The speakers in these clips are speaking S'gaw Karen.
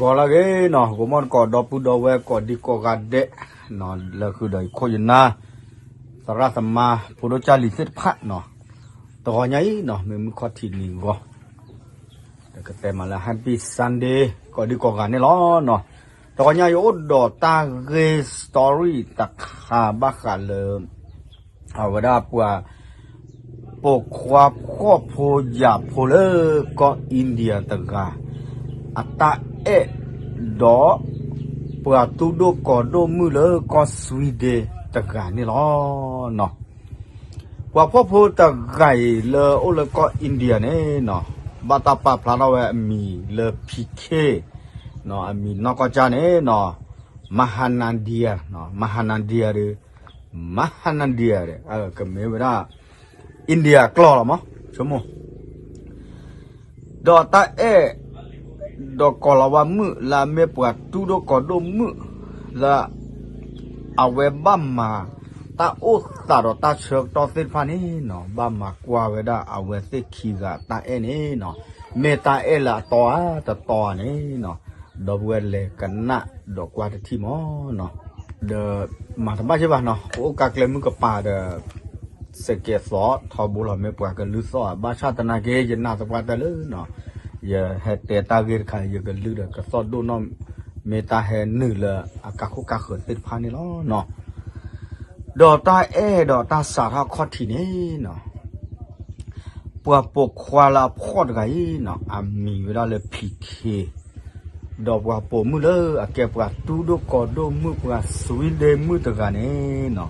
ဂီၤလၢအဂ့ၤနီၤ, ဂီၤမီၢ်တကိး ဒီပုၢ်ဒီဝဲၢ်ကိးဒံကိးဂၤဒဲး, လၢဃုာ်ဒီးယခိၣ်ယနၢ် သရၣ်သမါ ဖိဒိၣ်ကၢ်လံၤသ့ၣ်တဖၣ်နီၤ, တဂီၤညါအံၤနီၤ မ့ၢ်မုၢ်ခီၣ်ထံးနံၤဂီၤ ကတဲမးလၢ Happy Sunday ကိးဒံကိးဂၤန့ၣ်လီၤနီၤ. တဂီၤညါယအိၣ်ဒီးတၢ်ဂ့ၢ် story တခါဘၣ်ဃးလၢ အဝဲဒၣ်ပှၤ ပိာ်ခွါဖှီၣ်ဖိယာ်ဖိလၢကီၢ် India တဂၤ အတၢ်အဲၣ်ဒီး ပှၤတူၢ်ဒိၣ်ကီၤဒိၣ်မုၣ်လၢကီၢ် Sweden တဂၤန့ၣ်လီၤနီၤ. ပှၤဖှီၣ်ဖိတဂၤအံၤလၢအိၣ်လၢကီၢ် India န့ၣ်နီၤ ဘၣ်တၢ်ပာ်ဖျါထီၣ်ဝဲအမံၤလၢ ဖံခ့ နီၤ, အမံၤနီၢ်ကီၢ်ကၢ်န့ၣ်နီၤ မဟနဒံယၤ, မဟနဒံယၤဒီး မဟနဒံယၤဒီး ကမ့ၢ်ဝဲဒၣ် India ကျိာ်လီၤမး ဆိကမိၣ် ဒီးတၢ်အဲၣ် ဒီးကိၤလၤဝါမုၣ်လၢအမ့ၢ်ပှၤတူၢ်ဒိၣ်ကီၤဒိၣ်မုၣ်လၢ အဝဲဘၣ်မၤတၢ်အိၣ်သးဒီးတၢ်ဆၢကတီၢ်သ့ၣ်တဖၣ်န့ၣ်နီၤ ဘၣ်မၤကွၢ်ဝဲဒၣ်အဝဲသ့ၣ်ခံဂၤတၢ်အဲၣ်န့ၣ်နီၤ မ့ၢ်တၢ်အဲၣ်လၢအတီဧါတတီဧါန့ၣ်နီၤ ဒီပုၢ်ဝဲၢ်လဲၤကနၣ်ဒီးကွၢ်တထံၣ်မးနီၤ. ဒီးမၤတဘၣ်က့ဘၣ်နီၤ ပအိၣ်ကါကျဲမုၢ်ကပၤဒီး စဲးကဲးသီးထီဘိလီၤ မ့ၢ်ပှၤကလုၢ်သီၣ် ဘၣ်ဆၣ်သနာ်က့ ယနာ်သပှၢ်တၢၢ်လၢနီၤ ယဟဲတဲတၢ်ဂ့ၢ်တခါ ယကလုၢ်ဒီးကသီၣ်ဒိၣ်နီၢ် မ့ၢ်တၢ်ဟဲနုာ်လၢအကါခိၣ်ကါဃၢၤသ့ၣ်တဖၣ်န့ၣ်လီၤနီၤ. ဒီးတၢ်အဲၣ်ဒီးတၢ်စးထီၣ်ခီၣ်ထံးန့ၣ်နီၤ ပှၤပိာ်ခွါလၢအဖှီၣ်တဂၤအံၤနီၤ အမံၤဝဲဒၣ်လၢ ဖံခ့ ဒီးပှၤပိာ်မုၣ်လၢအကဲပှၤတူၢ်ဒိၣ်ကီၤဒိၣ်မုၣ် ပှၤ Sweden မုၣ်တဂၤန့ၣ်နီၤ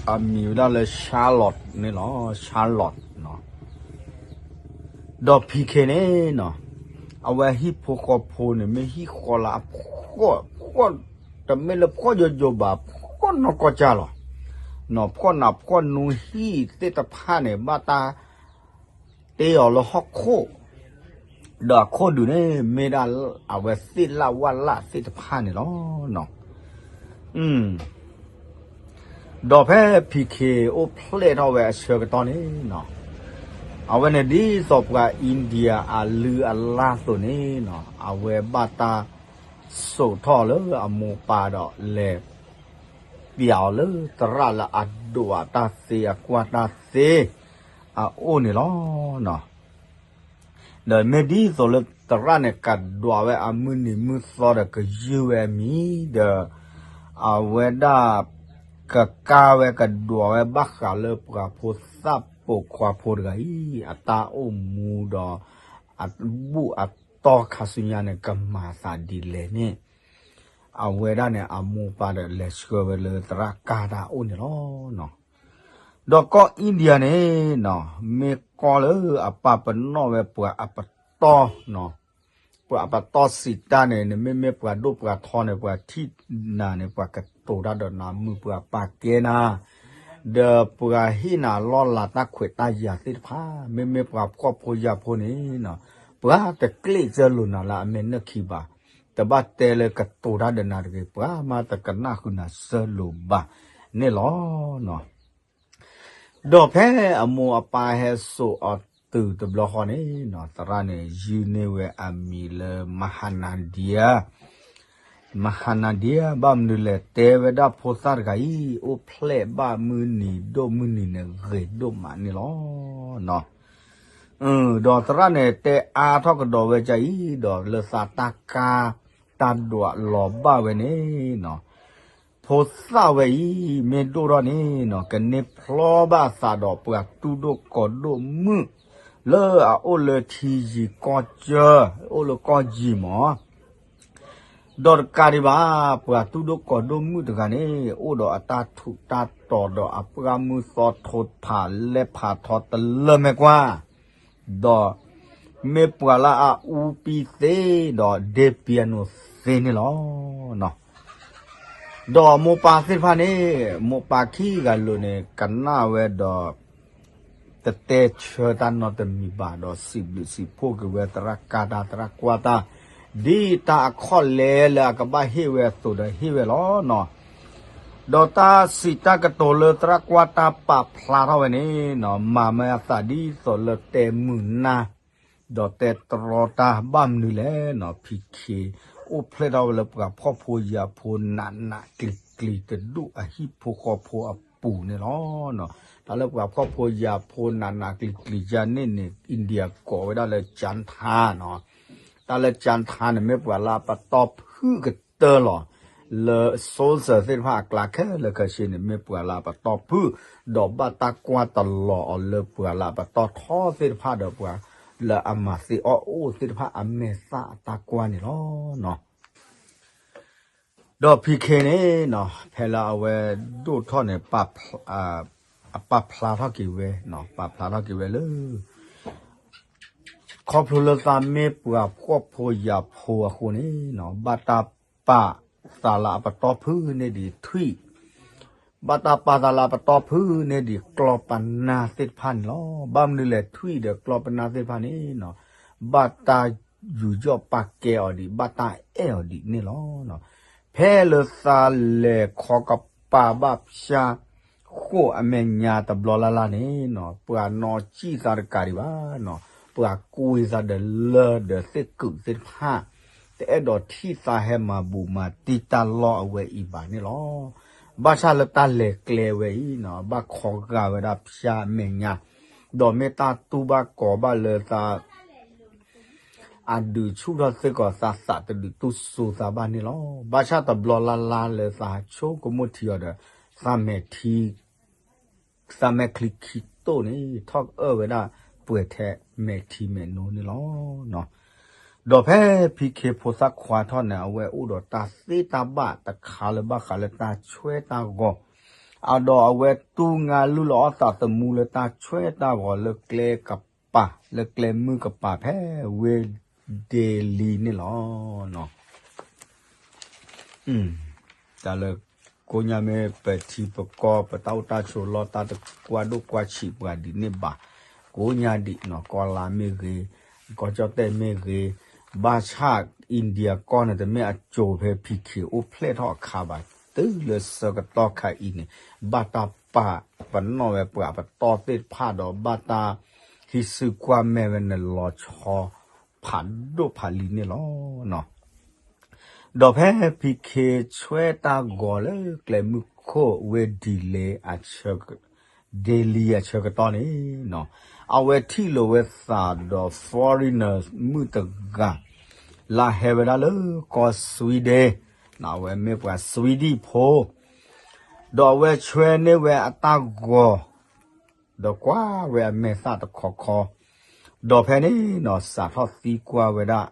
အမံၤဝဲဒၣ်လၢ Charlotte န့ၣ်လီၤ Charlotte နီၤ. ဒီး ဖံခ့ န့ၣ်နီၤ အဝဲဟံၣ်ဖိဃီဖိန့ၣ် မ့ၢ်ဟံၣ်ဃီလၢအဖှီၣ် ဖှီၣ် တမ့ၢ်လၢဖှီၣ်ယိယိဘၣ် ဖှီၣ်နီၢ်ကီၢ်ကၢ်လီၤ. နီၤ ဖှီၣ်နးဖှီၣ်နူဟံၣ်သ့ၣ်တဖၣ်န့ၣ် ဘၣ်တၢ်တ့အီၤလၢဟီၣ်ခိၣ် ဒီးအခိၣ်ဒူၣ်န့ၣ် မ့ၢ်ဒၣ်အဝဲသ့ၣ်လၣ်ဝၣ်လၣ်သ့ၣ်တဖၣ်န့ၣ်လီၤနီၤ. ဒီးဖဲ ဖံခ့ အိၣ်ဖျဲၣ်ထီၣ်ဝဲအဆၢကတီၢ်န့ၣ်နီၤ အဝဲန့ၣ်ဒ်သိးပှၤ India အလုၢ်အလၢ်အသိးန့ၣ်နီၤ အဝဲဘၣ်တၢ်စိာ်ထီၣ်လၢအမိၢ်ပၢ်ဒီးလဲၤ ပျးအီၤလၢသရၣ်လၢအဒိးအတၢ်သ့ အကွၢ်တၢ်သ့ အအိၣ်န့ၣ်လီၤနီၤ. ဒီးမ့ၢ်ဒ်သိးလၢသရၣ်န့ၣ် ကဒွးဝဲအမုၢ်နံၤမုၢ်သီဒီးကယုၢ်ဝဲအမံၤဒီး အဝဲဒၣ် ကကါဝဲကဒွးဝဲဘၣ်ဃးလၢပှၤဖိသၣ်ပိာ်ခွါဖိတဂၤအံၤ အတၢ်အိၣ်မူဒီး အဘူၣ်အတီၢ်ခါဆူညါန့ၣ် ကမၤသးဒ်လဲၣ်န့ၣ် အဝဲဒၣ်န့ၣ် အမိၢ်ပၢ်ဒီးလဲၤဆှၢဝဲလၢသရၣ်ကါတၢ်အိၣ်န့ၣ်လီၤနီၤ. ဒီးကီၢ် India န့ၣ်နီၤ မ့ၢ်ကီၢ်လၢအပာ်ပနီၣ်ဝဲပှၤအပတီၢ်နီၤ ပှၤအပတီၢ်စံးတၢ်န့ၣ် နမ့မ့ၢ်ပှၤဒိၣ်ပှၤထီန့ၣ် ပှၤထံၣ်နၤန့ၣ် ပှၤကတိၤတၢ်ဒီးနၤ မုာ်ပှၤပာ်ကဲနၤ ဒီးပှၤဟ့ၣ်နၤလီၢ်လၤတၢ်ခွဲးတၢ်ယာ်သ့ၣ်တဖၣ် မ့မ့ၢ်ပှၤဖှီၣ်ဖိယာ်ဖိန့ၣ်နီၤ ပှၤတကျ့ၣ်စၢလိာ်နၤလၢအမဲာ်နၢၣ်ခံဘၣ်, တဘၣ်တဲလၢကတိၤတၢ်ဒီးနၤတဂ့ၤ, ပှၤမၤတကနၣ်ဃုာ်နၤစၢလိာ်ဘၣ်န့ၣ်လီၤနီၤ. ဒီးဖဲအမိၢ်အပၢ်ဟဲစိာ်အီၤတုၤတဘျီဃီန့ၣ်နီၤ သရၣ်န့ၣ် ယုၢ်န့ၢ်ဝဲအမံၤလၢ မဟါနၤဒံယါ မဟါနၤဒံယါ ဘၣ်မနုၤလဲၣ်တဲဝဲဒၣ်ဖိသၣ်တဂၤအံၤ အိၣ်ဖျဲၣ်ဘၣ်မုၢ်နံၤဒိၣ်မုၢ်နံၤန့ၣ်ဂ့ၤဒိၣ်မးန့ၣ်လီၤနီၤ. ဒီးသရၣ်န့ၣ်တဲအါထီၣ်ကဒီးဝဲဒ်အံၤ ဒီးလၢသးတၢ်ကါတၢ်ဒွးလီၤဘၣ်ဝဲန့ၣ်နီၤ ဖိသၣ်ဝဲအံၤ မ့ၢ်ဒိၣ်ထီၣ်န့ၣ်နီၤ ကန့ၢ်ဖျီဘၣ်အသးဒီးပှၤတူၢ်ဒိၣ်ကီၤဒိၣ်မုၣ် လၢအအိၣ်လၢထံယံၤကီၢ်ကၢ, အိၣ်လၢကီၢ်ယံၤမး ဒီးတကးဒံးဘၣ် ပှၤတူၢ်ဒိၣ်ကီၤဒိၣ်မုၣ်တဂၤန့ၣ် အိၣ်ဒီးအတၢ်ထူးတၢ်တီၤဒီးအပှၢ်မုၢ်သီထိဖးလဲၢ်ဖးထီတလၢမဲာ်ကွၢ်, ဒီးမ့ၢ်ပှၤလၢအအူပံသ့ဒီး ဒ့ပံအနိသ့န့ၣ်လီၤ. ဒီးမိၢ်ပၢ်သ့ၣ်တဖၣ်န့ၣ် မိၢ်ပၢ်ခံဂၤလိာ်န့ၣ် ကနၣ်ဝဲဒီး တတဲဆၢတၢ်နီတမံၤဘၣ်ဒီး စံးဘျုးစံးဖှိၣ်က့ၤဝဲသရၣ်ကါတၢ်သရၣ်ကွၢ်တၢ် ဒ်တၢ်အခီၣ်လဲလၢအကဘၣ်ဟ့ၣ်ဝဲအသိးဒီးဟ့ၣ်ဝဲလီၤနီၤ. ဒီးတၢ်စံးတၢ်ကတိၤလၢသရၣ်ကွၢ်တၢ်ပာ်ဖျါထီၣ်ဝဲန့ၣ်နီၤ မၤမ့ၢ်အသးဒ်သိးလၢတဲမုာ်နၢ် ဒီးတဲတြီတၢ်ဘၣ်မနုၤလဲၣ်နီၤ ဖံခ့ အိၣ်ဖျဲၣ်ထီၣ်ဝဲလၢပှၤဖှီၣ်ဖိယာ်ဖိနးနးကျံၤကျံၤတဒူၣ်အဟံၣ်ဖိဃီဖိအပူၤန့ၣ်လီၤ. တၢ်လၢပှၤဖှီၣ်ဖိယာ်ဖိနးနးကျံၤကျံၤယါန့ၣ်န့ၣ် India ကိးဝဲဒၣ်လၢ Janta နီၤ. တၢ်လၢ Janta န့ၣ် မ့ၢ်ပှၤလၢအပတီၢ်ဖုၣ်ကတၢၢ်လီၤ. လၢ soldier သ့ၣ်တဖၣ်အကျါခဲလၢာ်ခဲဆ့န့ၣ် မ့ၢ်ပှၤလၢအပတီၢ်ဖုၣ်, ဒီးဘၣ်တၢ်ကွၢ်တလီၤအီၤလၢပှၤလၢအပတီၢ်ထီသ့ၣ်တဖၣ်ဒီးပှၤ လၢအမၤသ့အီၣ်အိၣ်သ့ၣ်တဖၣ်အမဲာ်သၣ်အတၢ်ကွၢ်န့ၣ်လီၤ. ဒီးဖံခ့န့ၣ်နီၤ ဖဲလၢအဝဲဒိၣ်ထီၣ်န့ၣ် အပာ်ဖျါထီၣ်က့ၤဝဲ, ပာ်ဖျါထီၣ်က့ၤဝဲလၢ ခီဖျိလၢသးမ့ၢ်ပှၤဖှီၣ်ဖိယာ်ဖိအဃိန့ၣ်နီၤ ဘၣ်တၢ်ပာ်သးလၢအပတီၢ်ဖုၣ်န့ၢ်ဒံးထွံၣ်, ဘၣ်တၢ်ပာ်သးလၢအပတီၢ်ဖုၣ်န့ၢ်ဒံးကျီၢ်ပနၢ်သ့ၣ်တဖၣ်န့ၣ်လီၤ. ဘၣ်မနုၤလဲၣ်ထွံၣ်ဒီးကျီၢ်ပနၢ်သ့ၣ်တဖၣ်န့ၣ်နီၤ ဘၣ်တၢ်ယူးယီၣ်ပာ်ကဲအီၤဒံး ဘၣ်တၢ်အဲၣ်အီၤဒံးန့ၣ်လီၤ. ဖဲလၢသးလဲၤခီကပၤဘၣ်ဖၠါဃိၣ်အမဲာ်ညါတဘျီလၢ်လၢ်န့ၣ်နီၤ ပှၤနီၣ်စံၣ်သးတကးဒံးဘၣ်နီၤ ပှၤကွ့သးဒီးလၢၢ်ဒီးသ့ၣ်ကုးသ့ၣ်တဖၣ် တအဲၣ်ဒိးထံၣ်သးဟဲမၤဘူးမၤတံၢ်တၢ်လီၢ်အဝဲအံၤဘၣ်န့ၣ်လီၤ. ဘၣ်ဆၣ်လၢတၢ်လဲၤကျဲဝဲအံၤနီၤ ဘၣ်ခီဂာ်ဝဲဒၣ်ဖၠါအမဲာ်ညါ, ဒီးမ့ၢ်တၢ်တူၢ်ဘၣ်ကီးဘၣ်လၢသး အဒုးဆူၣ်ထီၣ်စ့ၢ်ကီးသးသးတဒုးတူၢ်စိသးဘၣ်န့ၣ်လီၤ. ဘၣ်ဆၣ်တဘျီလၢ်လၢ်လၢသးဆိကမိၣ်ထံအီၤဒီး သးမဲာ်ထံ သးမဲာ်ချံခံတိၢ်န့ၣ် ထီၣ်အၢၣ်ဝဲဒၣ်ပှဲၤထဲမဲာ်ထံမဲာ်နိန့ၣ်လီၤ. ဒီးဖဲဖံခ့ဖိသၣ်ခွါထီၣ်န့ၣ် အဝဲအိၣ်ဒီးတၢ်သ့တၢ်ဘၣ်တခါလၢဘၣ်ဃးလၢတၢ်ဆွဲတၢ်ဂီၤ, အဒီးအဝဲတူၢ်ငါလုၢ်လီၤအီၣ်သးသမူလၢတၢ်ဆွဲတၢ်ဂီၤလၢကျဲကပၤ လၢကျဲမုၢ်ကပၤဖဲဝ့ၢ်ဒ့လံန့ၣ်လီၤ. တၢ်လၢကိးညါမ့ၢ်ပထံပကီၢ် ပတၢ်အိၣ်တၢ်ဆိးလီၢ်တၢ်တကွၢ်ဒိၣ်ကွၢ်ဆံးပှၤဒ်န့ၣ်ဘၣ်, ကိးညါဒံးနီၤ ကီၢ်လါမ့ၢ်ဂ့ၤ, ကီၢ်ကၠီၣ်တဲၣ်မ့ၢ်ဂ့ၤ, ဘၣ်ဆၣ် India ကီၢ်န့ၣ် တမ့ၢ်အစိၤဖဲဖံခ့အိၣ်ဖျဲၣ်ထီၣ်အခါဘၣ်, တုၤလၢဆၢကတီၢ်ခါအံၤန့ၣ် ဘၣ်တၢ်ပာ်ပနီၣ်ဝဲပှၤပတီၢ်သ့ၣ်တဖၣ်ဒီး ဘၣ်တၢ်ဟံးစုကွၢ်မဲာ်ဝဲန့ၣ်လီၤဆီ ဖးဒိၣ်ဖးလံၤန့ၣ်လီၤ. ဒီးဖဲဖံခ့ဆွဲတၢ်ဂီၤလၢကျဲမုၢ်ခိၣ်ဝ့ၢ်ဒ့လံ ဒ့လံအဆၢကတီၢ်န့ၣ်နီၤ အဝဲထံၣ်လိာ်ဝဲသးဒီး foreigner မုၣ်တဂၤ လၢဟဲဝဲဒၣ်လၢကီၢ် Sweden နီၤ အဝဲမ့ၢ်ပှၤ Sweden ဖိ ဒီးအဝဲဆွဲန့ၢ်ဝဲအတၢ်ဂီၤ ဒီးကွၢ်ဝဲအမဲာ်သၣ်တခီခီ, ဒီးဖဲန့ၣ်နီၤ စးထီၣ်သံကွၢ်ဝဲဒၣ်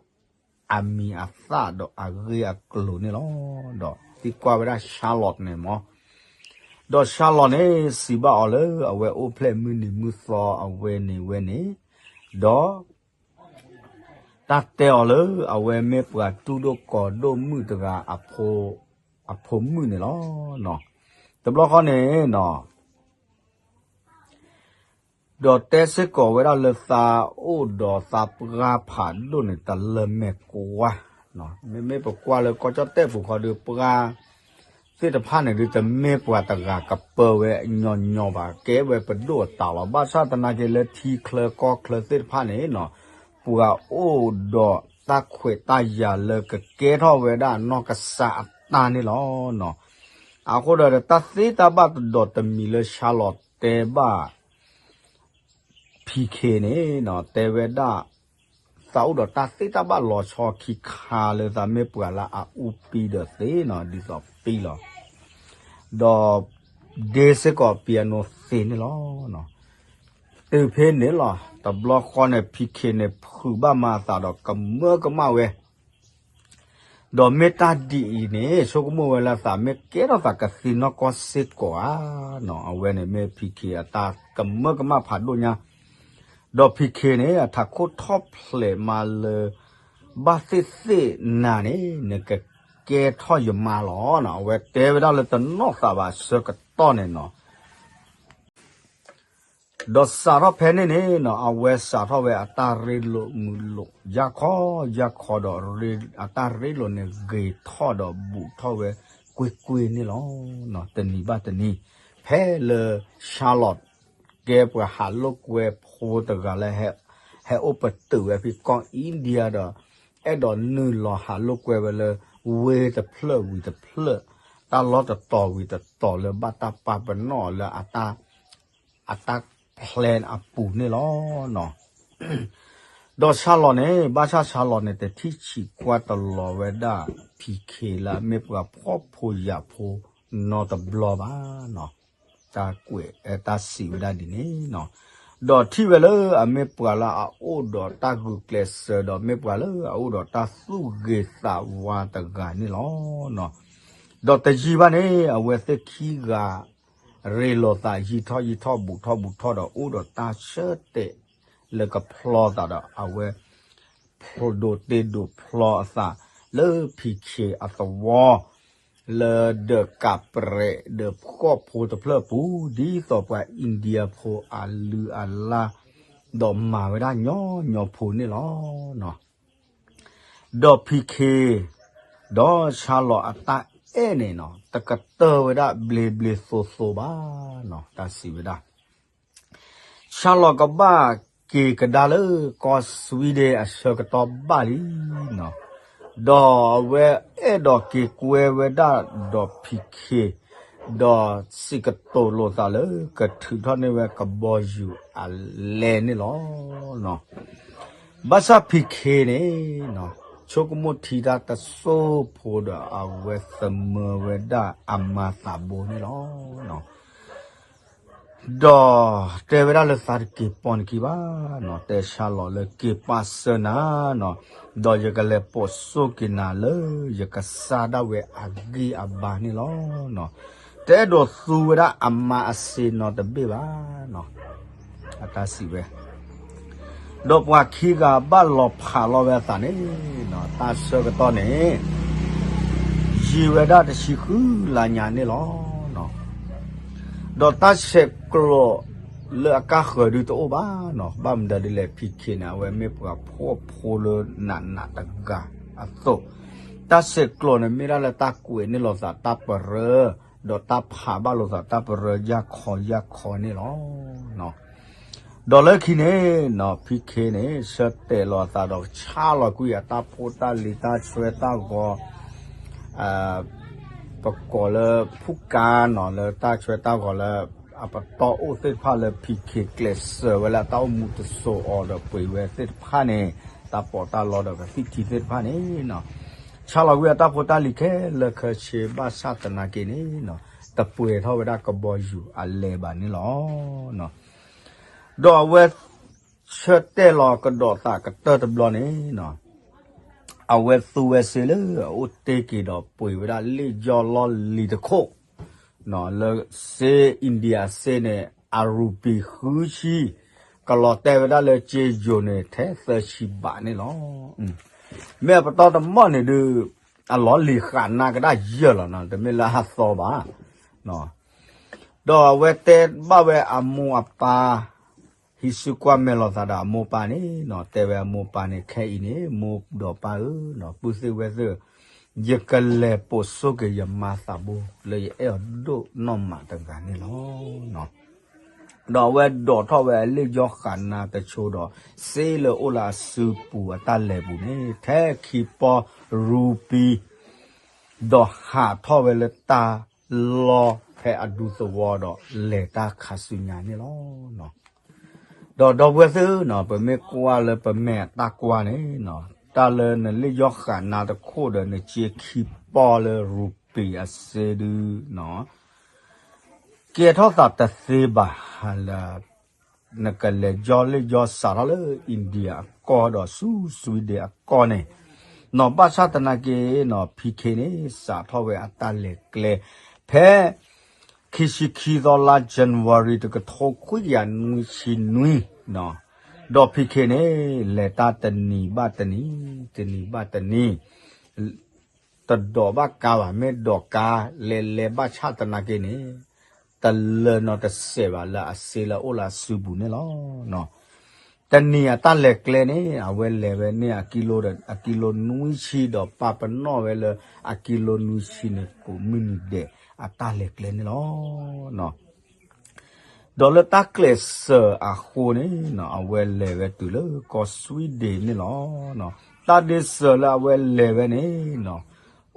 အမံၤအသၣ်ဒီးအဂ့ၢ်အကျိၤန့ၣ်လီၤ. ဒီးသံကွၢ်ဝဲဒၣ် Charlotte န့ၣ်မး, ဒီး Charlotte န့ၣ် စံးဘၣ်အီၤလၢအဝဲအိၣ်ဖျဲၣ်မုၢ်နံၤမုၢ်သီအဝဲန့ၣ်ဝဲန့ၣ်, ဒီး တၢ်တဲအီၤလၢအဝဲမ့ၢ်ပှၤတူၢ်ဒိၣ်ကီၤဒိၣ်မုၣ်တဂၤ အဖိမုၣ်န့ၣ်လီၤ. တဘျီဃီန့ၣ်နီၤ ဒီးတဲစ့ၢ်ကီးဝဲဒၣ်လၢသးအိၣ်ဒီးသးပှၢ်ဖးဒိၣ်န့ၣ် တလၢမဲာ်ကွၢ်, မ့မ့ၢ်ပကွၢ်လၢကီၢ်ကၠီၣ်တဲၣ်ပူၤခီဒီး ပှၢ်သ့ၣ်တဖၣ်န့ၣ်ဒီး တမ့ၢ်ပှၤတဂၤကပၢဝဲညီညီဘၣ်, ကဲဝဲပဒိၣ်အတၢ်လီၤ. ဘၣ်ဆၣ်သနာ်က့လၢထံချၢကီၢ်ချၢသ့ၣ်တဖၣ်န့ၣ်နီၤ ပှၤအိၣ်ဒီးတၢ်ခွဲးတၢ်ယာ်လၢကကဲထီၣ်ဝဲဒၣ်နီၢ်ကစၢ်အတၢ်န့ၣ်လီၤ. အဃိဒီးတၢ်သ့တၢ်ဘၣ်တဒီးတမံၤလၢ Charlotte တဲဘၣ် ဖံခ့န့ၣ်နီၤ တဲဝဲဒၣ် သးအိၣ်ဒီးတၢ်သ့တၢ်ဘၣ်လီၤဆီခံခါလၢသးမ့ၢ်ပှၤလၢအအူပံဒီးသ့နီၤ ဒ်သိးပံလီၤ. ဒီး ဒ့စ့ၢ်ကီး piano သ့န့ၣ်လီၤ. တုၤဖဲန့ၣ်လီၤ တဘျီဃီန့ၣ် ဖံခ့န့ၣ် ဖုးဘၣ်မၤအသးဒီးကမၢကမၣ်ဝဲ ဒီးမ့ၢ်တၢ်ဒ်အံၤန့ၣ် ဆိကမိၣ်ဝဲလၢသးမ့ၢ်ကဲထီၣ်သးကသံနီၢ်ကီၢ်စ့ၢ်ကီးဧါနီၤ. အဝဲန့ၣ်မ့ၢ်ဖံခ့အတၢ်ကမၢကမၣ်ဖးဒိၣ်ညါ, ဒီးဖံခ့န့ၣ် အထးခိၣ်ထီၣ်ဖျဲးမးလၢ ဘၣ်သ့ၣ်သ့ၣ်နၤန့ၣ် နကကဲထီၣ်ယမါလီၤနီၤ. အဝဲတဲဝဲဒၣ်လၢတနီၣ်သးဘၣ်အဆၢကတီၢ်န့ၣ်နီၤ. ဒီးစးထီၣ်ဖဲန့ၣ်န့ၣ်နီၤ အဝဲစးထီၣ်ဝဲအတၢ်ရ့လိာ်မုာ်လိာ် ယၢ်ခီယၢ်ခီဒီး အတၢ်ရ့လိာ်န့ၣ် ဂ့ၤထီၣ်ဒီးဘူးထီၣ်ဝဲကွ့ၢ်ကွ့ၢ်န့ၣ်လီၤ. တနံၤဘၣ်တနံၤ ဖဲလၢ Charlotte ကဲပှၤဟးလိာ်ကွဲဖိတဂၤလၢဟဲ ဟဲအိၣ်ပတုာ်ဝဲဖဲကီၢ် India ဒီး အဲၣ်ဒိးနုာ်လီၤဟးလိာ်ကွဲဝဲလၢ ဝ့ၢ်တဖျၢၣ်ဝံၤတဖျၢၣ်, တၢ်လီၢ်တတီၤဝံၤတတီၤလၢဘၣ်တၢ်ပာ်ပနီၣ်လၢအတၢ် အတၢ် plan အပူၤန့ၣ်လီၤ. ဒီးဆါလီၤန့ၣ် ဘၣ်ဆၣ်ဆါလီၤန့ၣ် တထံၣ်ဆံးကွၢ်တလီၤဝဲဒၣ် PK လၢအမ့ၢ်ပှၤဖှီၣ်ဖိယာ်ဖိနီတဘျီဘၣ်နီၤ. တၢ်ကွဲး တၢ်စံးဝဲဒၣ်ဒ်န့ၣ်နီၤ. ဒီးထံၣ်ဝဲလၢအမ့ၢ်ပှၤလၢအအိၣ်ဒီးတၢ်ဂုာ်ကျဲးစၢးဒီး မ့ၢ်ပှၤလၢအအိၣ်ဒီးတၢ်သူၣ်ဂ့ၤသးဝါတဂၤန့ၣ်လီၤ. ဒီးတယံာ်ဘၣ်န့ၣ် အဝဲသ့ၣ်ခံဂၤ ရ့လိာ်သးယံာ်ထီၣ်ယံာ်ထီၣ် ဘူးထီၣ်ဘူးထီၣ်ဒီး အိၣ်ဒီးတၢ်ဆၢတဲာ်လၢကဖျီသးဒီး အဝဲ ဒိးတ့ဒိးဖျီအသးလၢ PK အသဝီ လၢဒီးကးပြဲးဒီးဖှီၣ်ဖိတဖျၢၣ်အပူၤ ဒ်သိးပှၤ India ဖိအလုၢ်အလၢ် ဒီးမၤဝဲဒၣ်ညီညီဖိန့ၣ်လီၤ. ဒီး PK ဒီးဆါလီၤအတၢ်အဲၣ်န့ၣ်နီၤ တကတၢၢ်ဝဲဒၣ်ဘျ့ဘျ့သိသိဘၣ်နီၤ. တၢ်စံးဝဲဒၣ် ဆါလီၤကဘၣ်က့ၤကဒါလၢကီၢ် Sweden အဆၢကတီၢ်ဘၣ်လံနီၤ. ဒီးအဝဲအဲၣ်ဒိးက့ၤကွဲဝဲဒၣ်ဒီး PK ဒီးစံးကတိၤလိာ်သးလၢကထုးထီၣ်န့ၢ်ဝဲကဘီယူၤအလဲန့ၣ်လီၤ. ဘၣ်ဆၣ် PK န့ၣ် ဆိကမိၣ်ထံတၢ်တစိၢ်ဖိဒီး အဝဲသမၢဝဲဒၣ်အမါသးဘိန့ၣ်လီၤ. ဒီးတဲဝဲဒၣ်လၢသးတက့ၤပိာ်နခံဘၣ်နီၤ, တဲဆါလီၤလၢက့ၤပာ်စၢၤနၤနီၤ, ဒီးယကလဲၤပိာ်စိက့ၤနၤလၢယကစၢ်ဒၣ်ဝဲအဂံၢ်အဘါန့ၣ်လီၤ. တအဲၣ်ဒိးသူဝဲဒၣ်အမါအစ့နီတဘ့ၣ်ဘၣ်နီၤ, အတၢ်စံးဝဲ ဒီးပှၤခံဂၤဘၣ်လီၤဖးလီၤဝဲအသးန့ၣ်, တၢ်ဆၢကတီၢ်န့ၣ် ယံာ်ဝဲဒၣ်တဆံဃုလါညါန့ၣ်လီၤ. ဒီးတၢ်ဆဲးကျိးလၢအကါဃၢၤဒုတအိၣ်ဘၣ်နီၤ, ဘၣ်မနုၤဒ်လဲၣ် PK န့ၣ် အဝဲမ့ၢ်ပှၤဖှီၣ်ဖိလၢနးနးတဂၤအသိး, တၢ်ဆဲးကျိးန့ၣ်မ့ၢ်ဒၣ်လၢတၢ်ကွဲးန့ၢ်လိာ်သးတၢ်ပရၢ, ဒီးတၢ်ဖးဘၣ်လိာ်သးတၢ်ပရၢယၢ်ခီယၢ်ခီန့ၣ်လီၤ. ဒီးလၢခံန့ၣ်နီၤ PK န့ၣ် ဆၢတဲာ်လီၤအသးဒီးဆါလီၤကွံာ်အတၢ်ဖိတၢ်လံၤတၢ်ဆွဲတၢ်ဂီၤ, ပကိးလၢဖုၣ်ကါနီၤ လၢတၢ်ဆွဲတၢ်ဂီၤလၢအပတီၢ်အိၣ်သ့ၣ်တဖၣ်လၢ PK ကျဲးစၢးဝဲလၢအတၢ်အိၣ်မူတစိၤအီၤဒီးပှ့ၤဝဲသ့ၣ်တဖၣ်န့ၣ်, တၢ်ပီးတၢ်လီဒီးကသံၣ်ထံသ့ၣ်တဖၣ်န့ၣ်နီၤ, ဆါလီၤကွံာ်အတၢ်ဖိတၢ်လံၤခဲလၢာ်ခဲဆ့ဘၣ်ဆၣ်သနာ်က့န့ၣ်နီၤ, တပှဲၤထီၣ်ဝဲဒၣ်ကဘီယူၤအလဲဘၣ်န့ၣ်လီၤ. ဒီးအဝဲ ဆၢတဲာ်လီၤကဒီးသးကတၢၢ်တဘျီန့ၣ်နီၤ, အဝဲသူဝဲစ့လၢအအိၣ်တ့ၢ်က့ၤဒီးပှ့ၤဝဲဒၣ်လ့ၣ်ယီၢ်လီၢ်လံၤတခိၣ်, လၢစ့ India စ့န့ၣ် အရူၤပံၤဃုဆံ, ကလီၤတဲာ်ဝဲဒၣ်လၢစ့ယိၤန့ၣ် ထဲသၢဆံဘးန့ၣ်လီၤ. မ့ၢ်အပတီၢ်တမီၢ်န့ၣ်ဒုး အလီၢ်လံၤဃာ်နါကဒၣ်ယၢၢ်လီၤနီၤ, တမ့ၢ်လၢအသီဘၣ်. ဒီးအဝဲတဲဘၣ်ဝဲအမိၢ်အပၢ် ဟံးစုကွၢ်မဲာ်လိာ်သးဒီးအမိၢ်ပၢ်န့ၣ်နီၤ, တဲဝဲအမိၢ်ပၢ်န့ၣ် ခဲအံၤန့ၣ် မိၢ်ဒီးပၢ်ဧၢနီၤ, ပုၢ်သ့ၣ်ဝဲၢ်သ့ၣ်, ယကလဲၤပိာ်စိက့ၤယမါသးဘိလၢယအဲၣ်အီၤဒိၣ်နီၢ်မးတဂၤန့ၣ်လီၤ. ဒီးအဝဲဒိးထီၣ်ဝဲအလ့ၣ်ယီၢ်ဃာ်နါတဆိဒီး စ့လၢအိၣ်လၢအစုပူၤအတၢ်လဲၤပူၤန့ၣ် ထဲခံပီရူၤပံၤ ဒီးဟးထီၣ်ဝဲလၢတၢ်လီၢ်ဖဲအဒူသဝီဒီးလဲၤတၢ်ခးဆူညါန့ၣ်လီၤ. ဒီးဒီပုၢ်ဝဲၢ်သ့ၣ်နီၤ, ပမ့ၢ်ကွၢ်လၢပမဲာ်အတၢ်ကွၢ်န့ၣ်နီၤ, တၢ်လၢနလ့ၣ်ယီၢ်ဃာ်နါတခိၣ်ဒီးနစ့ခံပီလၢရူၤပံၤအစ့ဒုနီၤ, ကဲထီၣ်သးတသ့ဘၣ်လၢ နကလဲၤယီၢ်လ့ၣ်ယီၢ်စးထီၣ်လၢ India အကီၢ်ဒီးဆူ Sweden အကီၢ်န့ၣ်နီၤ, ဘၣ်ဆၣ်သနာ်က့နီၤ PK န့ၣ် စးထီၣ်ဝဲအတၢ်လဲၤကျဲ ဖဲ ခံဆံခံသီလါ January တကထိခွံကယၤနွံဆံနွံနီၤ, ဒီး PK န့ၣ် လဲၤတၢ်တနံၤဘၣ်တနံၤ, တနံၤဘၣ်တနံၤ တဒိးဘၣ်ကါဘၣ်, မ့ၢ်ဒိးကါ လဲၤလဲၤဘၣ်ဆၣ်သနာ်က့န့ၣ် တလၢနီတစဲးဘၣ်လၢအစ့လၢအအိၣ်လၢအစုပူၤန့ၣ်လီၤ. တနံၤအတၢ်လဲၤကျဲန့ၣ် အဝဲလဲၤဝဲန့ၢ်အကံလိဒီး အကံလိနွံဆံဒီးပာ်ပနီၣ်ဝဲလၢအကံလိနွံဆံန့ၣ် ကိးမုၢ်နံၤဒဲးအတၢ်လဲၤကျဲန့ၣ်လီၤ. ဒီးလၢတၢ်ကျဲးစၢးအဃိန့ၣ်နီၤ အဝဲလဲၤဝဲတုၤလၢကီၢ် Sweden န့ၣ်လီၤ. တၢ်ဒ့စၢၤလၢအဝဲလဲၤဝဲန့ၣ်နီၤ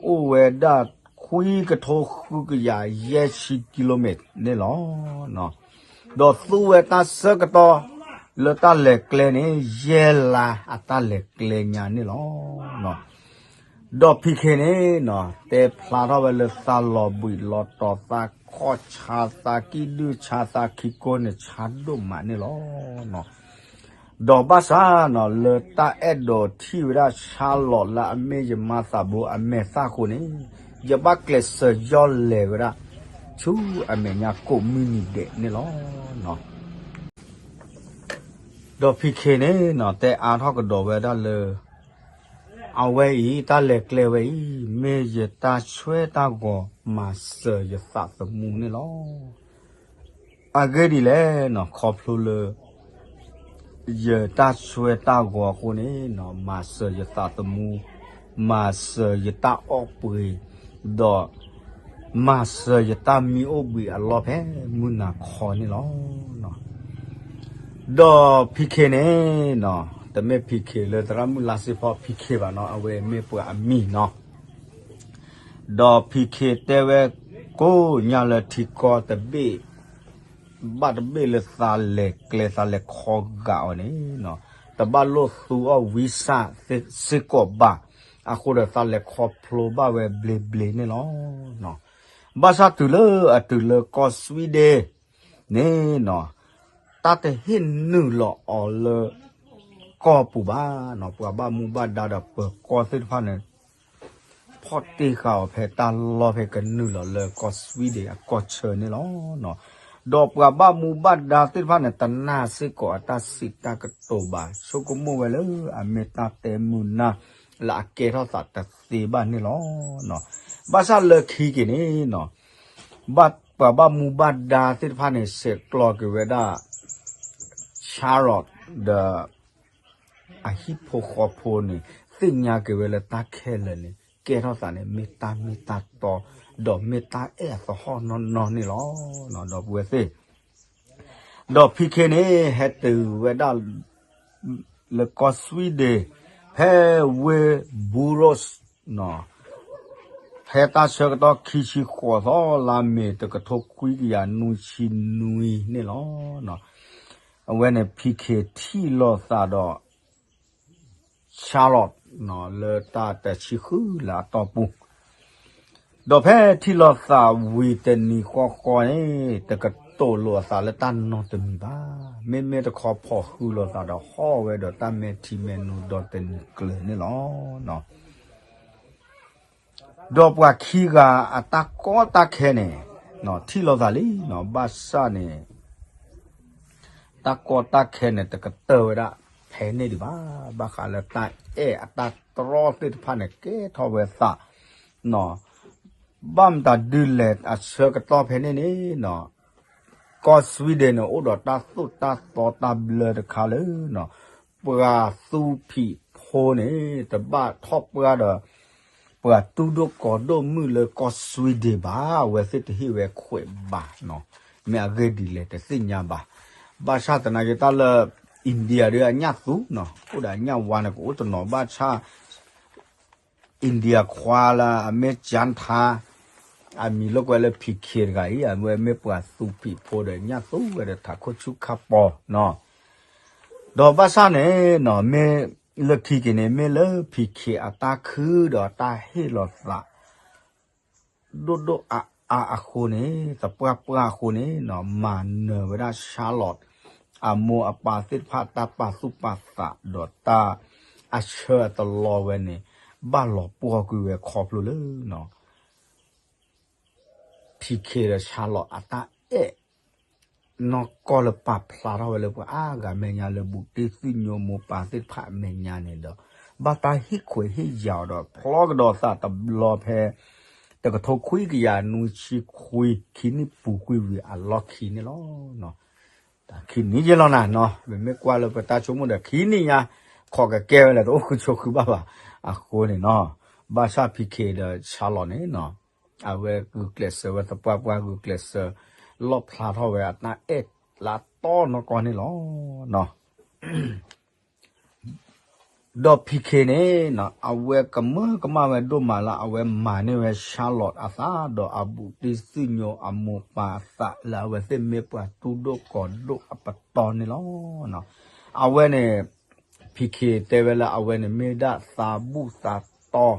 အိၣ်ဝဲဒၣ်ခွံကထိဃုကယၤယဲၢ်ဆံ kilometer န့ၣ်လီၤ. ဒီးသူဝဲတၢ်ဆၢကတီၢ်လၢတၢ်လဲၤကျဲန့ၣ် ယဲၢ်လါအတၢ်လဲၤကျဲညါန့ၣ်လီၤ. ဒီး ဖံခ့ န့ၣ်နီၤ တဲဖျါထီၣ်ဝဲလၢသးလီၤဘှံးလီၤတီၤ သးခီၣ်ဆါ သးကံၣ်ဒုၣ်ဆါ သးခံကိန့ၣ်ဆါဒိၣ်မးန့ၣ်လီၤ. ဒီးဘၣ်ဆၣ်နီၤ လၢတၢ်အဲၣ်ဒိးထံၣ်ဝဲဒၣ် Charlotte လၢအမ့ၢ်ယမါသးဘိအမဲာ်သၣ်အဃိန့ၣ် ယဘၣ်ကျဲးစၢးယီၢ်လဲၤဝဲဒၣ် ဆူအမဲာ်ညါကိးမုၢ်နံၤဒဲးန့ၣ်လီၤ. ဒီး ဖံခ့ န့ၣ်နီၤ တဲအါထီၣ်ကဒီးဝဲဒၣ်လၢ အဝဲအံၤ တၢ်လဲၤကျဲဝဲအံၤ မ့ၢ်ယတၢ်ဆွဲတၢ်ဂီၤ မၤစၢၤယသးသမူန့ၣ်လီၤ. အဂ့ၢ်ဒ်လဲၣ်နီၤ ခီဖျိလၢ ယတၢ်ဆွဲတၢ်ဂီၤအဃိန့ၣ်နီၤ မၤစၢၤယသးသမူ, မၤစၢၤယတၢ်အီၣ်ပှ့ၤ, ဒီး မၤစၢၤယတၢ်မံအိၣ်ဘှံးအလီၢ်ဖဲမုၢ်နၤခီန့ၣ်လီၤ. ဒီး ဖံခ့ န့ၣ်နီၤ တမ့ၢ် ဖံခ့ လၢသရၣ်မုၣ်လါစ့ဖီ ဖံခ့ ဘၣ်နီၤ အဝဲမ့ၢ်ပှၤအမံၤနီၤ. ဒီး ဖံခ့ တဲဝဲ ကိးညါလၢထံကီၢ်တဘ့ၣ် ဘၣ်တဘ့ၣ်လၢသးလဲၤကျဲသးလဲၤခီဂာ်အီၤန့ၣ်နီၤ တဘၣ်လိၣ်သူအီၣ် visa စ့ၢ်ကီးဘၣ်. အဃိဒီးသးလဲၤခီဖျိဘၣ်ဝဲဘျ့ဘျ့န့ၣ်လီၤ. ဘၣ်ဆၣ်တုၤလၢအတုၤလၢကီၢ် Sweden န့ၣ်နီၤ တၢ်တဟ့ၣ်နုာ်လီၤအီၤလၢ ကီၢ်ပူၤဘၣ်နီၤ. ပှၤဘၣ်မူဘၣ်ဒါဒီးပၢၤကီၢ်သ့ၣ်တဖၣ်န့ၣ် ဖီၣ်တ့ၢ်ဃာ်အီၤဖဲတၢ်လီၢ်ဖဲကနုာ်လီၤလၢကီၢ် Sweden အကီၢ်ဆၢန့ၣ်လီၤ. ဒီးပှၤဘၣ်မူဘၣ်ဒါသ့ၣ်တဖၣ်န့ၣ် တနာ်စ့ၢ်ကီးအတၢ်စံးတၢ်ကတိၤဘၣ်, ဆိကမိၣ်ဝဲလၢအမ့ၢ်တၢ်တဲမုာ်နၢ် လၢအကဲထီၣ်သးတသ့ဘၣ်န့ၣ်လီၤ. ဘၣ်ဆၣ်လၢခံက့ၤန့ၣ်နီၤ ဘၣ်ပှၤဘၣ်မူဘၣ်ဒါသ့ၣ်တဖၣ်န့ၣ် ဆဲးကျိးက့ၤဝဲဒၣ် Charlotte ဒီး အဟံၣ်ဖိဃီဖိန့ၣ် သ့ၣ်ညါက့ၤဝဲလၢတၢ်ခဲလၢာ်န့ၣ် ကဲထီၣ်သးန့ၣ် မ့ၢ်တၢ်မ့ၢ်တၢ်တီ ဒီးမ့ၢ်တၢ်အဲၣ်အသဟီၣ်နီၢ်နီၢ်န့ၣ်လီၤ. ဒီပုၢ်ဝဲၢ်သ့ၣ် ဒီး ဖံခ့ န့ၣ် ဟဲတုၤဝဲဒၣ် လၢကီၢ် Sweden ဖဲဝ့ၢ် Borås နီၤ ဖဲတၢ်ဆၢကတီၢ်ခံဆံဃိးသီ လါမ့ၤ တကထိခွံကယၤနွံဆံနွံန့ၣ်လီၤ. အဝဲန့ၣ် ဖံခ့ ထံၣ်လိာ်သးဒီး Charlotte နီၤ လၢတၢ်တဆံဃုလါအတီၢ်ပူၤ ဒီးဖဲထံၣ်လိာ်သးဝံၤတနံၤဃီဃီန့ၣ် တကတိၤလိာ်အသးလၢတၢ်နီတမံၤဘၣ်. မ့မ့ၢ်တခီဖီၣ်ဃုလိာ်သးဒီးဟီၣ်ဝဲဒီးတၢ်မဲာ်ထံမဲာ်နိဒီးတနံၤကျၢၤန့ၣ်လီၤ. ဒီးပှၤခံဂၤအတၢ်ကီတၢ်ခဲန့ၣ် ထံၣ်လိာ်သးလံနီၤ ဘၣ်ဆၣ်န့ၣ် တၢ်ကီတၢ်ခဲန့ၣ် တကတၢၢ်ဝဲဒၣ်ဖဲန့ၣ်ဒံးဘၣ်. ဘၣ်ဃးလၢတၢ်အဲၣ်အတၢ်တြီသ့ၣ်တဖၣ်န့ၣ် ကဲထီၣ်ဝဲသး ဘၣ်မတၤဒုးလဲၣ်အဆၢကတီၢ်ဖဲန့ၣ်န့ၣ်နီၤ ကီၢ် Sweden န့ၣ် အိၣ်ဒီးတၢ်သိၣ်တၢ်သီတၢ်ဘျၢတခါလၢ ပှၤသူဖံးဖိန့ၣ် တဘၣ်ထီၣ်ပှၢ်ဒီး ပှၤတူၢ်ဒိၣ်ကီၤဒိၣ်မုၣ်လၢကီၢ် Sweden ဘၣ်. အဝဲသ့ၣ်တဟ့ၣ်ဝဲခွဲးဘၣ်နီၤ. မ့ၢ်အဂ့ၢ်ဒ်လဲၣ်တသ့ၣ်ညါဘၣ်. ဘၣ်ဆၣ်သနာ်က့တၢ်လၢ India ဒီးအညၣ်သူနီၤ အိၣ်ဒီးအညၣ်ဝါန့ၣ် ကအိၣ်တနီၤဘၣ်ဆၣ် India ခွါလၢအမ့ၢ် Janta အမံၤလိာ်ကွဲလၢ ဖံခ့ တဂၤအံၤ အဝဲမ့ၢ်ပှၤသူဖံးဖိဒီးညၣ်သူဝဲဒီးထးခိၣ်ဆူၣ်ခါပီၤနီၤ. ဒီးဘၣ်ဆၣ်န့ၣ်နီၤ မ့ၢ်လၢခံက့ၤန့ၣ် မ့ၢ်လၢ ဖံခ့ အတၢ်ခုဒီးအတၢ်ဟ့ၣ်လီၤသး ဒိၣ်ဒိၣ်အါအါအဃိန့ၣ် သပှၢ်ပှၢ်အဃိန့ၣ်နီၤ မၤနၢၤဝဲဒၣ် Charlotte အမိၢ်အပၢ်သ့ၣ်တဖၣ် တၢ်ပာ်သူၣ်ပာ်သးဒီးတၢ်အဆၢအတလီဝဲန့ၣ် ဘၣ်လီၤပှီၢ်ကွံာ်ဝဲခီဖျိလၢနီၤ ဖံခ့ ဒီး Charlotte အတၢ်အဲၣ် နီၢ်ကီၢ်လၢပာ်ဖျါထီၣ်ဝဲလၢပှၤအါဂၤမဲာ်ညါလၢဘူးတံၢ်သံၣ်ညိမိၢ်ပၢ်သ့ၣ်တဖၣ်အမဲာ်ညါန့ၣ်ဒီး ဘၣ်တၢ်ဟ့ၣ်ခွဲးဟ့ၣ်ယာ်အီၤဒီးဖျီကဒီးသးတဘျီဖဲ တကထိခွံကယၤနွံဆံခွံ ခံနံၣ်ပူၤကွံာ်ဝံၤအလီၢ်ခံန့ၣ်လီၤ. တၢ်ခံနံၣ်ယဲၢ်လီၤနၤနီၤ ပမ့ၢ်ကွၢ်လၢပတၢ်ဆိကမိၣ်ဒီးခံနံၣ်ညါ ခီကကဲဝဲလၢတအိၣ်ဃုဆိဃုဘၣ်ဘၣ်. အဃိန့ၣ်နီၤ ဘၣ်ဆၣ်ဖံခ့ဒီး Charlotte န့ၣ်နီၤ အဝဲဂုာ်ကျဲးစၢးဝဲသပှၢ်ပှၢ်ဂုာ်ကျဲးစၢး လီၣ်ဖျါထီၣ်ဝဲအတၢ်အဲၣ် လၢအတီနီၢ်ကီၢ်န့ၣ်လီၤ. ဒီး ဖံခ့ န့ၣ် အဝဲကမၢကမၣ်ဝဲဒိၣ်မးလၢ အဝဲမၤန့ၢ်ဝဲ Charlotte အသး ဒီးအဘူးတံၢ်သ့ၣ်ညိအမိၢ်ပၢ်အသး လၢအဝဲသ့ၣ်မ့ၢ်ပှၤတူၢ်ဒိၣ်ကိးဒိၣ်အပတီၢ်န့ၣ်လီၤ. အဝဲန့ၣ် ဖံခ့ တဲဝဲလၢအဝဲန့ၣ်မ့ၢ်ဒၣ်သးဘူၣ်သး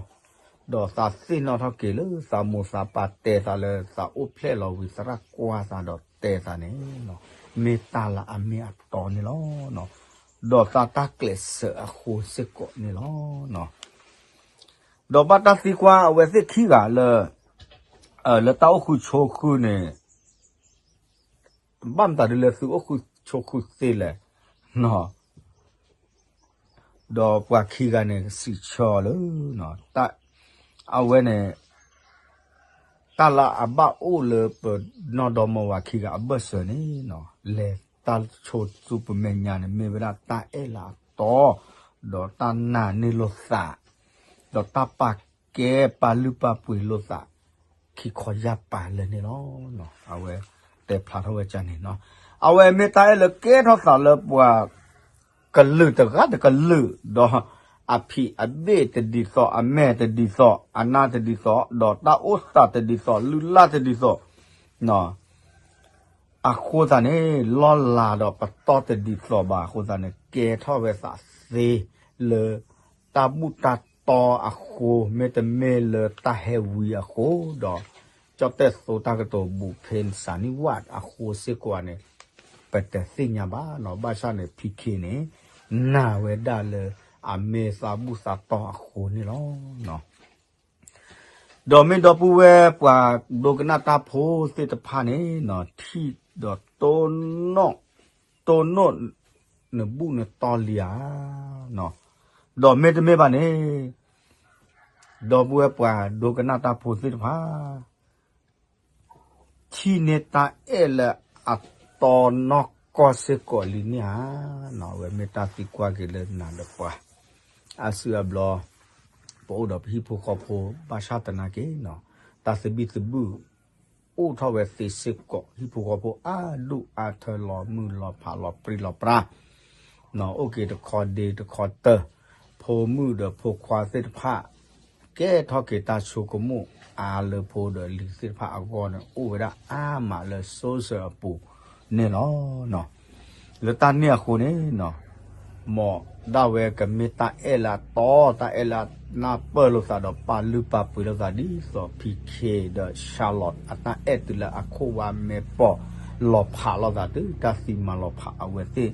တီ ဒီးသးသ့ၣ်နီၣ်ထီၣ်က့ၤလၢသးမိၢ်သးပၢ်တဲသးလၢသးအိၣ်ဖျဲၣ်လီၤဝံၤသရၣ်ကွၢ်သးဒီးတဲသးန့ၣ် မ့ၢ်တၢ်လၢအမ့ၢ်အတီန့ၣ်လီၤ. ဒီးသးတၢ်ကျဲးစၢးအဃိစ့ၢ်ကီးန့ၣ်လီၤ. ဒီးဘၣ်တၢ်သံကွၢ်အဝဲသ့ၣ်ခံဂၤလၢ လၢတၢ်အိၣ်ဃုာ်ဆိးဃုာ်န့ၣ် ဘၣ်မတၤဒ်လၢသုအိၣ်ဃုာ်ဆိးဃုာ်သ့လဲၣ်. ဒီးပှၤခံဂၤန့ၣ်စံးဆၢအီၤလၢ အဝဲန့ၣ် တၢ်လၢအဘၣ်အိၣ်လၢပနီၢ်ဒီမါဝၤခံဂၤအဘၢၣ်စၢၤန့ၣ် လဲၤတၢ်ဆိးသူပမဲာ်ညါန့ၣ် မ့ၢ်ဝဲဒၣ်တၢ်အဲၣ်လၢအတီ ဒီးတၢ်နာ်န့ၢ်လိာ်သး ဒီးတၢ်ပာ်ကဲပာ်လုၢ်ပာ်ပှ့ၤလိာ်သး ခံခီယၢ်ပၤလၢာ်န့ၣ်လီၤ. အဝဲတဲဖျါထီၣ်ဝဲဒ်န့ၣ်နီၤ. အဝဲမ့ၢ်တၢ်အဲၣ်လၢကဲထီၣ်သးလၢပှၤ ကလုာ်တဂၤတကလုာ် ဒီးအဖံးအဘ့ၣ်တဒ်သိး အမဲာ်တဒ်သိး အနၢ်တဒ်သိး ဒီးတၢ်အိၣ်သးတဒ်သိး လုၢ်လၢ်တဒ်သိး အဃိသတးန့ၣ် လီၢ်လၤဒီးပတီၢ်တဒ်သိးဘၣ်အဃိသတးန့ၣ် ကဲထီၣ်ဝဲသးသ့လၢ တၢ်ဘူၣ်တၢ်တီအဃိ မ့တမ့ၢ်လၢတၢ်ဟဲဝံအဃိ ဒီး ကၠီၣ်တဲၣ်သိတၢ်ကတိၤဘူးဖဲစၤနံၣ်ဝၣ်အဃိစ့ၢ်ကီးန့ၣ် ပတသ့ၣ်ညါဘၣ်နီၤ. ဘၣ်ဆၣ်န့ၣ် ဖံခ့ န့ၣ် နာ်ဝဲဒၣ်လၢ အမ့ၢ်သးဘူၣ်သးတီအဃိန့ၣ်လီၤ. ဒီးမ့ၢ်ဒီပုၢ်ဝဲၢ်ပှၤဒိကနၣ်တၢ်ဖိသ့ၣ်တဖၣ်န့ၣ် ထံၣ်ဒီးတိၢ်နီၣ် တိၢ်နီၣ်နဘူၣ်နတီၢ်လံဧါ. ဒီးမ့တမ့ၢ်ဘၣ်န့ၣ် ဒီပုၢ်ဝဲၢ်ပှၤဒိကနၣ်တၢ်ဖိသ့ၣ်တဖၣ် ထံၣ်န့ၢ်တၢ်အဲၣ်လၢအတီနီၢ်ကီၢ်စ့ၢ်ကီးလံန့ၣ်ဧါ. အဝဲမ့ၢ်တၢ်သံကွၢ်က့ၤလၢနၤဒီးပှၤ အါစုအါဘျီ ပအိၣ်ဒီးပဟံၣ်ဖိဃီဖိ ဘၣ်ဆၣ်သနာ်က့ တၢ်သဘံၣ်သဘုၣ် အိၣ်ထီၣ်ဝဲသ့စ့ၢ်ကီး ဟံၣ်ဖိဃီဖိအါဒူၣ်အါထၢ လီၤမုၢ်လီၤဖးလီၤပြံလီၤပြါ အိၣ်က့ၤတခီဒ့တခီတၢၢ် ဖိမုၣ်ဒီးဖိခွါသ့ၣ်တဖၣ် ကဲထီၣ်က့ၤတၢ်ဆိကမိၣ်အါလၢဖိဒီးလံၤသ့ၣ်တဖၣ်အဂီၢ်န့ၣ် အိၣ်ဝဲဒၣ်အါမးလၢ social အပူၤန့ၣ်လီၤ. လၢတၢ်န့ၣ်အဃိန့ၣ် မ်ဒၣ်ဝဲကမ့ၢ်တၢ်အဲၣ်လၢအတီ တၢ်အဲၣ်လၢအနၢ်ပၢၢ်လိာ်သးဒီးပာ်လုၢ်ပာ်ပှ့ၤလိာ်သးဒ်သိး ဖံခ့ ဒီး Charlotte အတၢ်အဲၣ်တုၤလၢအခိၣ်ဝါမဲာ်ပီာ်လီၤဖးလိာ်သးတုၤတၢ်သံမၤလီၤဖးအဝဲသ့ၣ်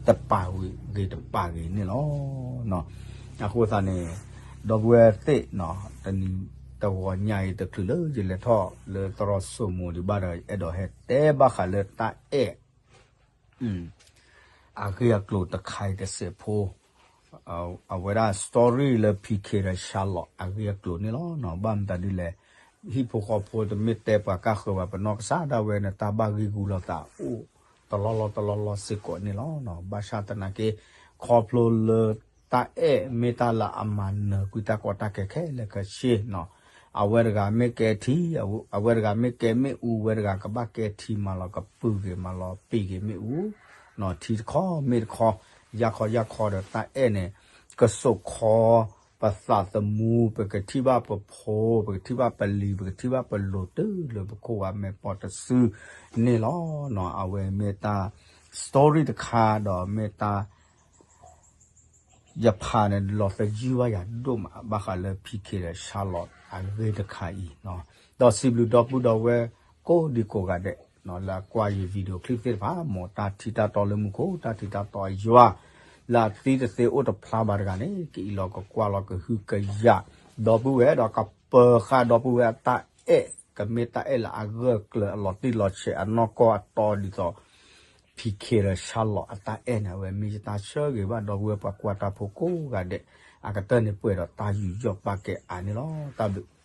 တပာ်ဂ့ၤတပာ်ဂ့ၤန့ၣ်လီၤ. အဃိသတးန့ၣ် ဒီပုၢ်ဝဲၢ်သ့ၣ် တနံၤတဂီၤညါအံၤ တချုးလၢယလဲၤထီၣ်လၢသရိာ်စိမိၤဒံးဘၣ်ဒီး အဲၣ်ဒိးဟဲတဲဘၣ်ဃးလၢတၢ်အဲၣ် အဂ့ၢ်အကျိၤတခါအံၤတစဲးဖိ အဝဲဒၣ် story လၢ ဖံခ့ ဒီး Charlotte အဂ့ၢ်အကျိၤန့ၣ်လီၤ. ဘၣ်မတၤဒ်လဲၣ် ဟံၣ်ဖိဃီဖိတမ့ၢ်တဲပှၤကါဃၢၤဘၣ် ပနီၢ်ကစၢ်ဒၣ်ဝဲန့ၣ် တၢ်ဘၣ်ဂ့ၢ်ဂူၤလိာ်သးအိၣ်တလီၢ်လီၢ်တလီၢ်လီၢ်စ့ၢ်ကီးန့ၣ်လီၤ. ဘၣ်ဆၣ်သနာ်က့ ခီဖျိလၢတၢ်အဲၣ်မ့ၢ်တၢ်လၢအမၤနၢၤကွံာ်တၢ်ကီတၢ်ခဲခဲလၢာ်ခဲဆ့ အဝဲတဂၤမ့ၢ်ကဲထံ အဝဲတဂၤမ့ၢ်ကဲမ့ၣ်အူ ဝဲတဂၤကဘၣ်ကဲထံမၤလီၤကပုာ်ဂ့ၤ မၤလီၤပ့ၤဂ့ၤမ့ၣ်အူ ထံတခီမ့ၣ်တခီ ယါခီယါခီဒီးတၢ်အဲၣ်န့ၣ် ကစိာ်ခီပသးသမူ ပကထံၣ်ဘၣ်ပဖိ ပကထံၣ်ဘၣ်ပလံၤ ပကထံၣ်ဘၣ်ပလိၤတုၤလၢပခိၣ်ဝါမဲာ်ပီာ်တစုန့ၣ်လီၤ. အဝဲမ့ၢ်တၢ် story တခါဒီးမ့ၢ်တၢ် ယဖးန့ၣ် လီၤသယုၢ်ဘၣ်ယၤဒိၣ်မး ဘၣ်ဃးလၢ ဖံခ့ ဒီး Charlotte အဂ့ၢ်တခါအံၤ ဒီးစံးဘျုးဒီပုၢ်ဒီဝဲၢ်ကိးဒံကိးဂၤဒဲး လၢအကွၢ်ယ video clip သ့ၣ်တဖၣ် မ်တၢ်ထံၣ်တၢ်တီလၢမူခိၣ် တၢ်ထံၣ်တၢ်တီအယွၤ လၢအသံတသ့အိၣ်တဖျါဘၣ်တဂၤန့ၣ် ကအံးလီၤကကွၢ်လီၤကဟုကယာ် ဒီပုၢ်ဝဲၢ်ဒီးကပၢၤဃာ်ဒီပုၢ်ဝဲၢ်အတၢ်အဲၣ် ကမ့ၢ်တၢ်အဲၣ်လၢအဂၢၢ်ကျၢၤအလီၤတံၢ်လီၤဆဲးအနီၢ်ကီၢ်အတီဒ်သိး ဖံခ့ ဒီး Charlotte အတၢ်အဲၣ်န့ၣ် အဝဲမ့ၢ်ယတၢ်ဆၢဂ့ၤဘၣ်ဒီပုၢ်ဝဲၢ်ပှၤကွၢ်တၢ်ဖိကိးဂၤဒဲး အကတၢၢ်န့ၣ်ပှဲၤဒီးတၢ်ယူးယီၣ်ပာ်ကဲအါန့ၣ်လီၤ. တၢ်ဘျုး